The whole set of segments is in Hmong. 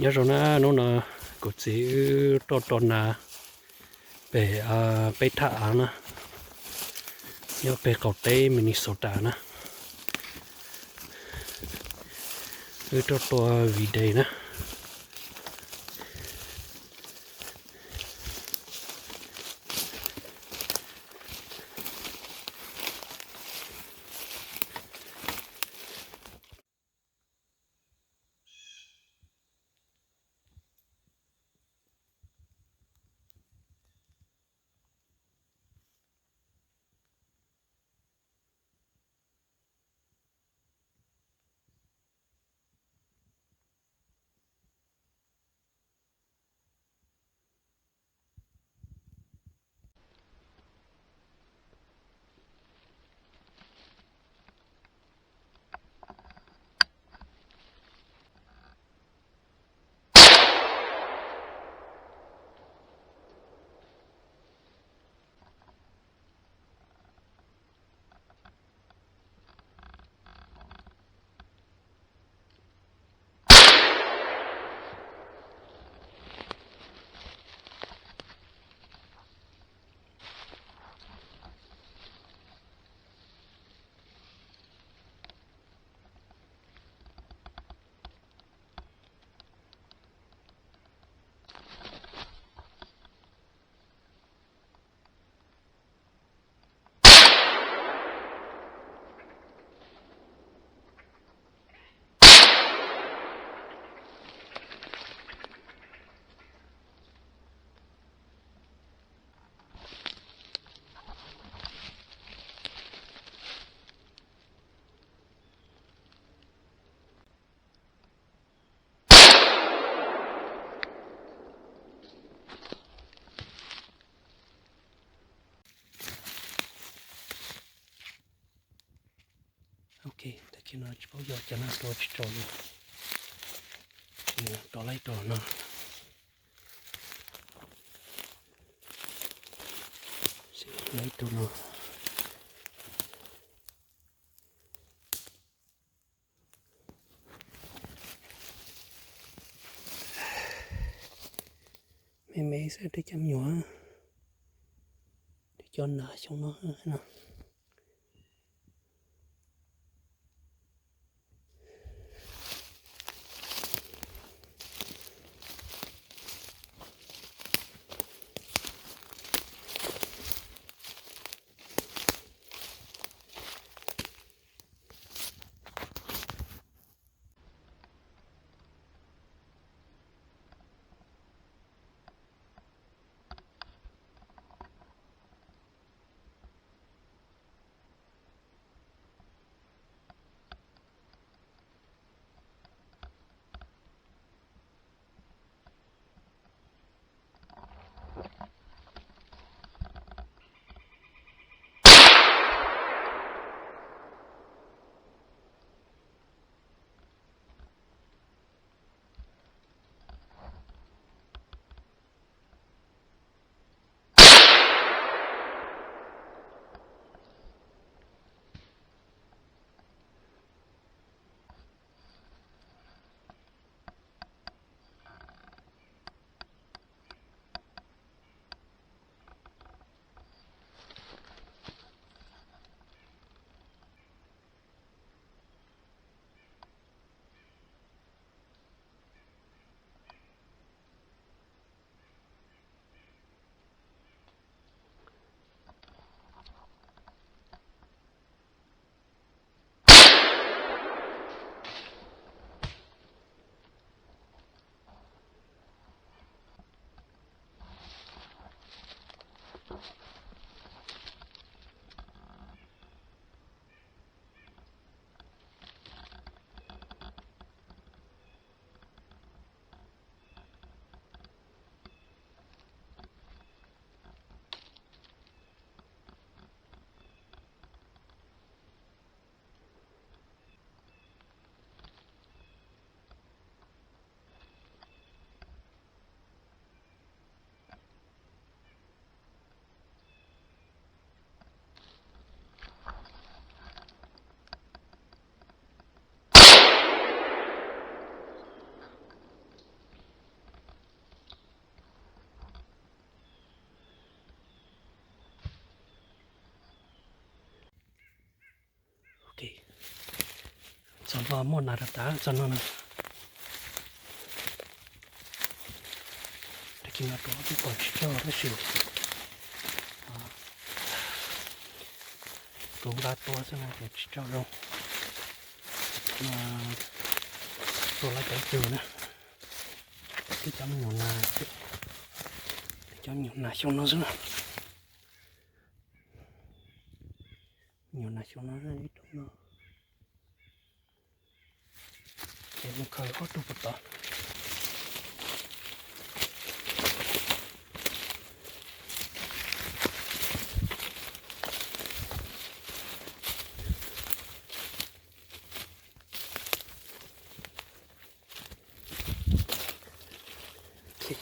Nyob zoo na, hnub no kuv txiv wb tuaj tua nas pem peb thaj av na, nyob pem qaum teb Minnesota na. Wb tuaj tua vim dej na. Ok, tag kis no tsis paub yog cov no rau tsis rau no, rau laib rau no, laib rau no. Me me xwb, twb cov me nyuam, twb cov nas xyoo no no. Tau muaj nas rau tas txog no na. Tag kis no rau ob tug pom tsis tsaug tab sis rau nqa tua xwb na ces tsis tsaug zog. Tua lawm peb tug na. Tib cov me nyuam nas, tib cov me nyuam nas xyoo no xwb na. Me nyuam nas xyoo no ib tug no. Ces mus khaws ob tug puas tod.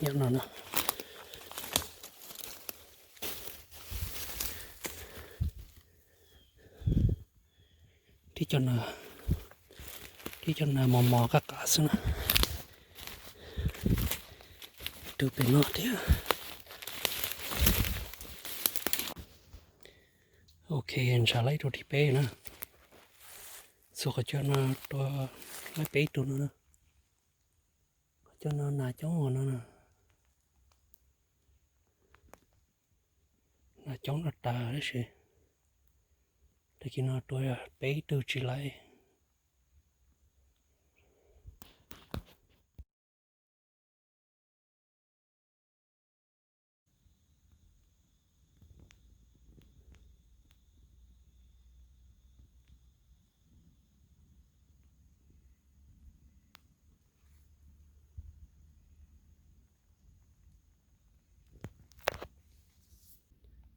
Nyob no na. Tib co, tib co nas mos mos qab qab xwb na. Tus pem no thiab. Ok, ntshav lawm ib tug thib peb na. Txhua qhov chaw no tua lawm peb tug no na. Qhov chaw no nas coob no na. Nas coob no tas tab sis tag kis no tua peb tug tsis lawm.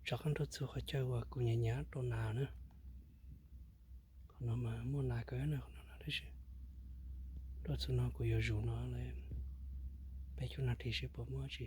Rov qab nrog txhua qhov chaw uas kuv nyiam nyiam rau nas na. Qhov no mas muaj nas kawg na, qhov no na tab sis nrog txhua no kuv yuav zus no peb caug nas this seb puas muaj tsi.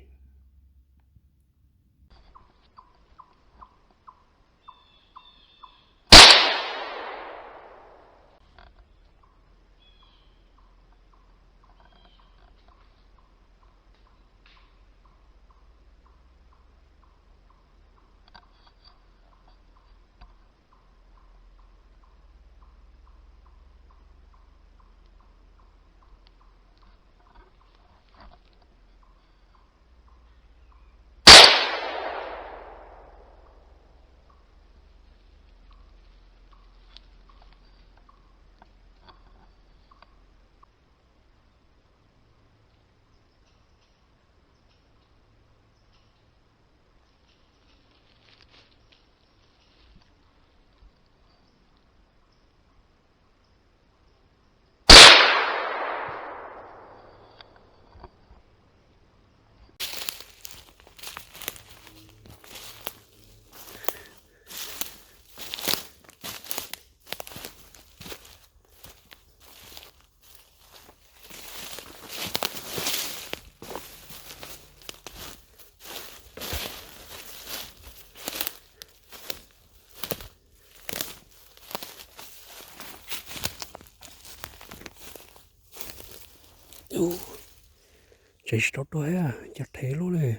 Tseem tsis tau tuag thiab, cov thev loj li.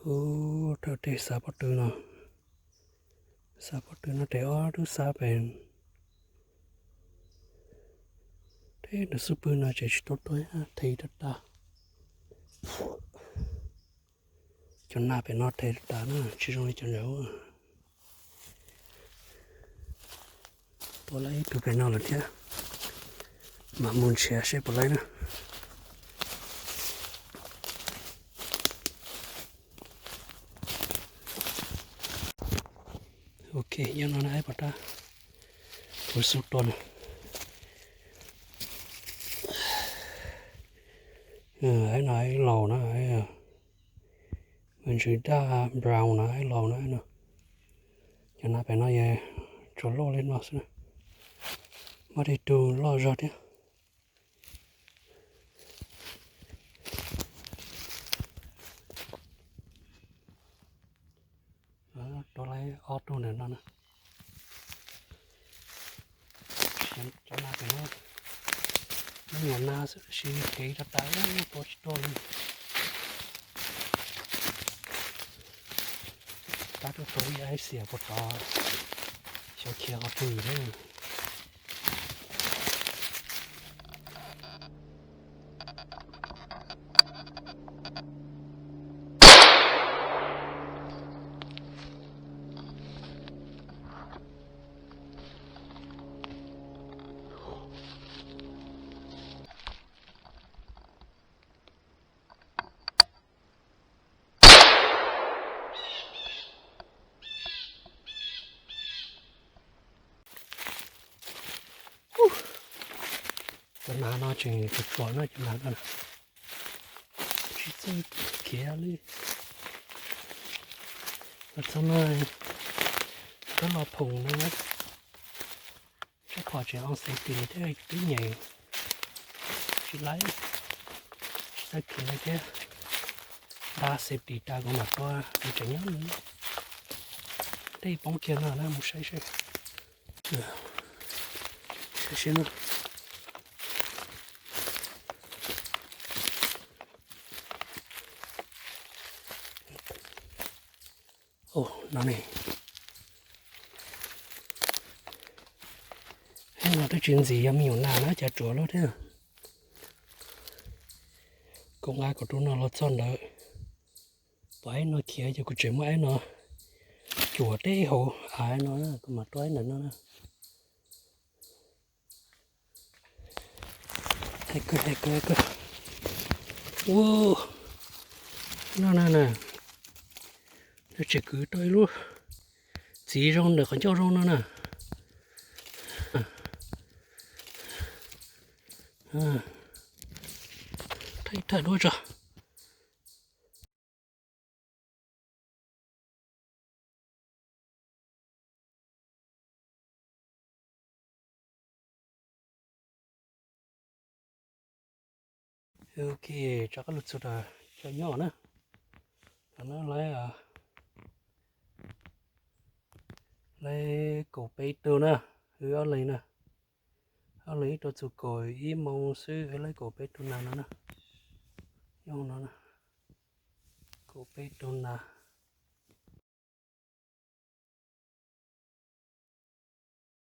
Ub, thawj teg xav pob tw no, xav pob tw no ces ob tug xav pem. Teb nws xub pwg no tseem tsis tau tuag thiab, thev tag tag. Cov nas pem no thev tag tag na, tsis zoo li cov ntawd. Tua lawm ib tug pem no lawm thiab, mam mus nrhiav seb puas laib na. Ok, nyob no na, pom tab, kuv xub tua na. Ib no ib laus na, ntsis daj brown na, ib laus na no. Cov nas pem no yog tsuas loj li no xwb, muaj tej tug loj zog thiab. Rau lawm ob tug ntawm no na. Cov nas pem no, me nyuam nas xwb tab sis kev tag tas tua tsis tuag li. Tab tuaj tua ib aib xiam puag tod, xyov khiav qhov twg thiab. Cov nas no tseem tsuas tsuas na, cov nas no tsis txawj khiav li. Los txog no koj los phoom no na, tsuas pom tseem on safety thiab twb nyeem tsis laib, tsis txawj khiav li thiab. Nta safety tas kuv mam tua, kuv tseem nyob dej poob kiag no na, mus saib seb. Saib seb na. Ov, no ne. Ib no twb tsis ntxim yog me nyuam nas na, cas tsuas loj thiab. Kuv nqa kuv tus no los txog ntawd, pom ib no khiav ces kuv tseem muab ib no cuam teb hauv av no, kuv mam tua ib ntawm no na. Hais kawg, hais kawg, hais kawg. Ua, no na na, nws tseem kwv tau ib lub txiv zoo ntawm qhov ncauj zoo no na. Thawj thawj duab tso. Ok, rov qab los txog rau cov nyob na. Cov no lawv, lawv kaum peb tug na, wb ob leeg na. Ob leeg ib rau txog kaum ib moo xwb, wb lawv kaum peb tug nas no na. Nyob no na, kaum peb tug nas.